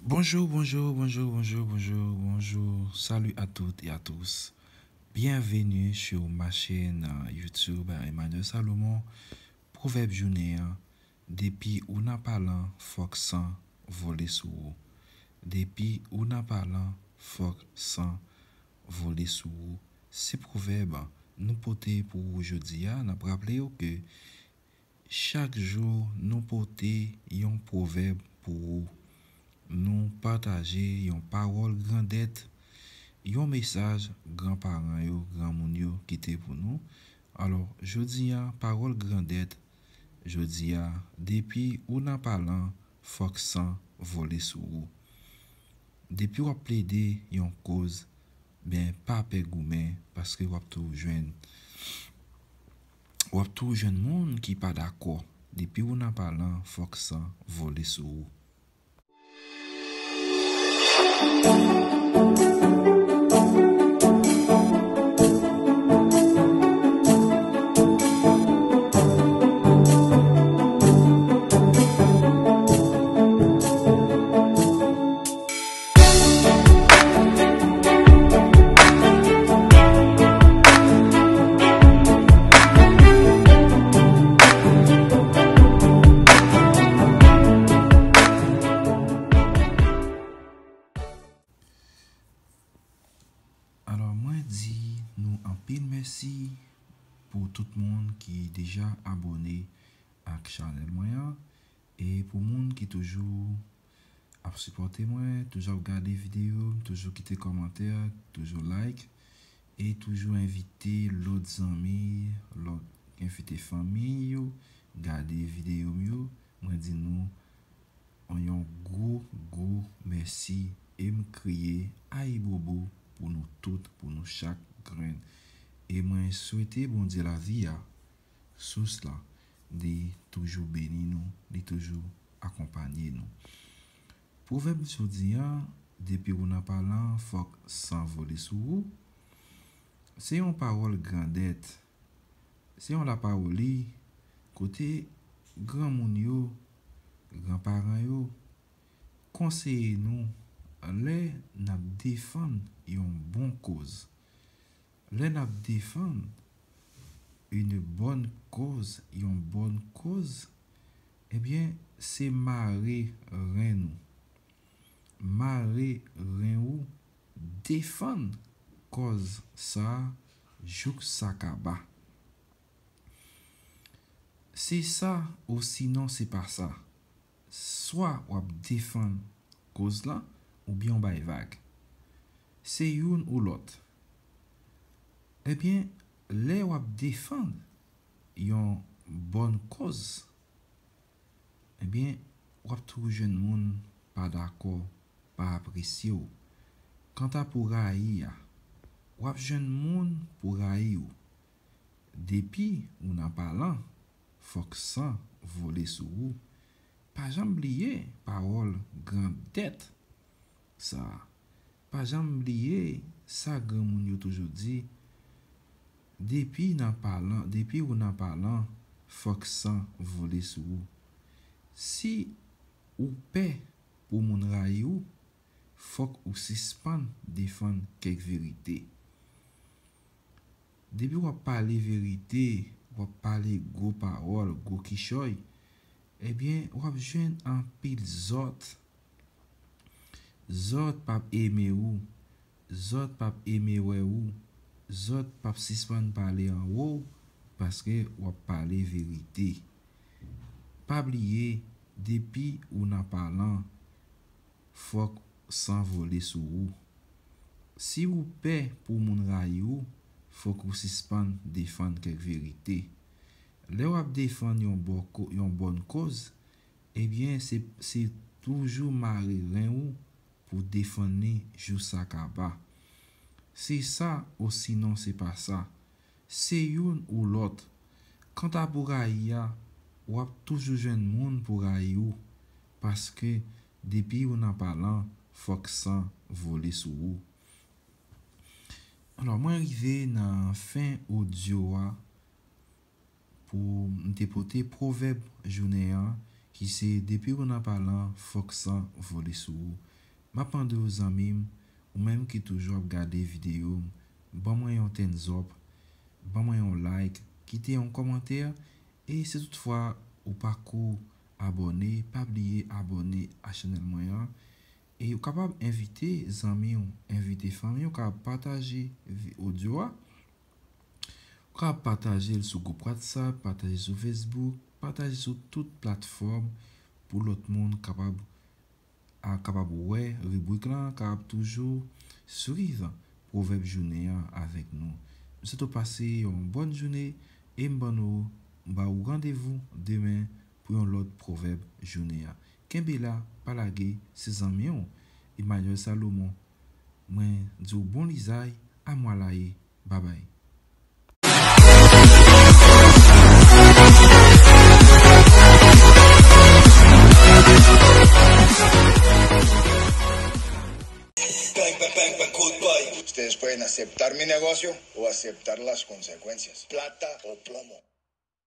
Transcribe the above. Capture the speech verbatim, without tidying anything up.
Bonjour, bonjour, bonjour, bonjour, bonjour, bonjour. Salut à toutes et à tous. Bienvenue sur ma chaîne, euh, YouTube, euh, Emmanuel Salomon. Pwovèb jounen an, depi ou nan palan, fòk san vole sou ou. Depi ou nan palan, fòk san vole sou ou. Se pwovèb nou pote pou ou jodi a. N ap raple w ke chak jou nou pote yon pwovèb pou ou. Nou pataje yon pawòl grandèt, yon mesaj granparan yo, granmoun yo kite pou nou. Alò, jodi a, pawòl grandèt, jodi a, depi ou nan palan, fòk san vole sou ou. Depi w ap plede yon koz, ben, pa pè goumen, paske w ap toujou jwenn, w ap toujou jwenn moun ki pa dakò. Depi ou nan palan, fòk san vole sou ou. Alò, mwen di nou anpil mèsi pou tout moun ki deja abòne ak chanèl mwen an. E pou moun ki toujou ap sipòte mwen, toujou ap gade videyo m, toujou kite kòmantè, toujou like, e toujou envite lòt zanmi, lòt, envite fanmi yo, gade videyo m yo. Mwen di nou yon gwo, gwo mèsi e m kriye ayibobo pou nou tout, pou nou chak grenn. E mwen swete Bondye lavi a, sous la, li toujou beni nou, li toujou akonpanye nou. Pwovèb jodi a, depi ou nan palan, fòk san vole sou ou. Se yon pawòl grandèt. Se yon lapawoli kote granmoun yo, granparan yo konseye nou lè n ap defann yon bon koz. Lè n ap defann une bonne cause, yon bòn koz, ebyen, se mare ren nou. Mare ren ou, defann kòz sa a jouk sa kaba. Se sa, osinon se pa sa. Swa w ap defann koz lan, oubyen w bay vag. Se youn ou lòt. Ebyen, lè w ap defann yon bòn kòz, ebyen, w ap toujou jwenn moun pa dakò, pa apresye w. Kanta pou rayi a, w ap jwenn moun pou rayi w. Depi ou nan palan, fòk san vole sou ou. Pa janm bliye pawòl grandèt sa a. Pa janm bliye sa granmoun yo toujou di, depi nan palan, depi ou nan palan, fòk san vole sou ou. Si ou pè pou moun rayi w, fòk ou sispann defann kèk verite. Depi w ap pale verite, w ap pale gwo pawòl, gwo kichòy, ebyen, w ap jwenn anpil zòt. Zòt p ap eme ou, zòt p ap eme wè ou, zòt p ap sispann pale anwo w, paske w ap pale verite. Pa bliye, depi ou nan palan, fòk san vole sou ou. Si ou pè pou moun rayi ou, fòk ou sispann defann kèk verite. Lè w ap defann yon bò ko-, yon bòn koz, ebyen, se, se toujou mare ren ou pou defann li jou sa kaba. Se sa, osinon se pa sa. Se youn ou lòt. Kanta pou rayi a, w ap toujou jwenn moun pou rayi ou, paske depi ou nan palan, fòk san vole sou ou. Alò, mwen rive nan fen odyo a pou m te pote pwovèb jounen an, ki se depi ou nan palan, fòk san vole sou ou. M ap mande w zanmi m, ou menm ki toujou ap gade videyo m, ban mwen yon thumbs up, ban mwen yon like, kite yon kòmantè, e si toutfwa ou pako abòne, pa bliye abòne a chanèl mwen an, e ou kapab envite zanmi w, envite fanmi w, ou kapab pataje vi-, odyo a, ou kapab pataje l sou gwoup WhatsApp, pataje sou Facebook, pataje sou tout platfòm pou lòt moun kapab a kapab wè ribrik lan, kapab toujou swiv pwovèb jounen an avèk nou. M swete w pase yon bòn jounen e m ban nou, m ba ou randevou demen pou yon lòt pwovèb jounen an. Kenbe la, pa lage, se zanmi w, Emmanuel Salomon. Mwen di w bon lizay, a mwa la ye. Babay. Ustedes pueden aceptar mi negocio o aceptar las consecuencias. Plata o plomo.